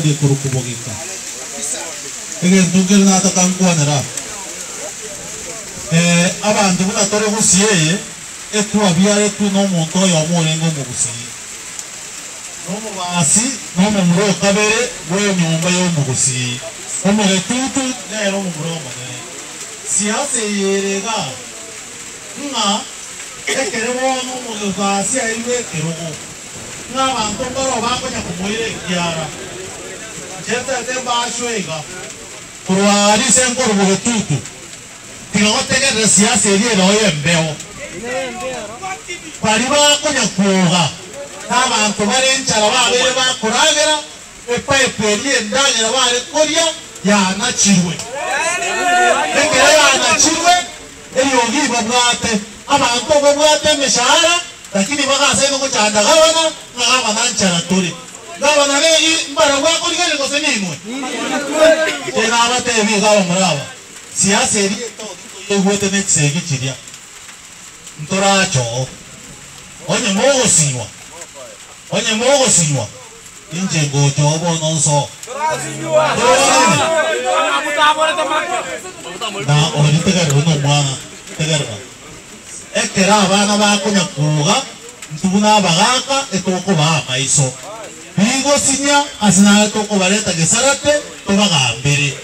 ewodi ekorokwa Bogeka. Egento nkere nataka nkwanere aa. Abanto buna tore gusii eye, etwabiaretwe nomonto oyomo orenge omogusii, nomobasi, nomomura o kabere bw'enyomba y'omogusii. Omogetutu nere omomura omonene. Siasa eye ere igaa, ng'a ekere bono omobasi airwe ekerogo, ng'a abanto mbaroo bakonya komoira ekiara. Inche ntete mbachwe iga. Korwa aaria ase enkoro bogetutu, tiga gotegerera siasa eria ere oye embeo. Baria bakonya kwoga, na abanto bare enchara babeire bakoragera, epaipu eria y'endagera bare koria yanachirwe. Ekero yanachirwe, eriogi babwate, abanto babwate emeshahara, lakini bagasaina gochanda gavana, ng'a gavana nchara tore. Gavana neyio mbarabwo akorigereria gose ninwe? Inche nabateebie iga abamura aba, siasa eria etogi toyeigwete ne chisegi chiria, ntorache oo. Onye mogosinywa, onye mogosinywa, inche ngocha oo bono nsoo. Tororane? Na oria tegerera nomwana, tegerera. Ekero abana bakonya kwoga, intwe buna abagaaka etokobaa amaiso. Bigosinya ase naye tokobareta gesarate tobagambere.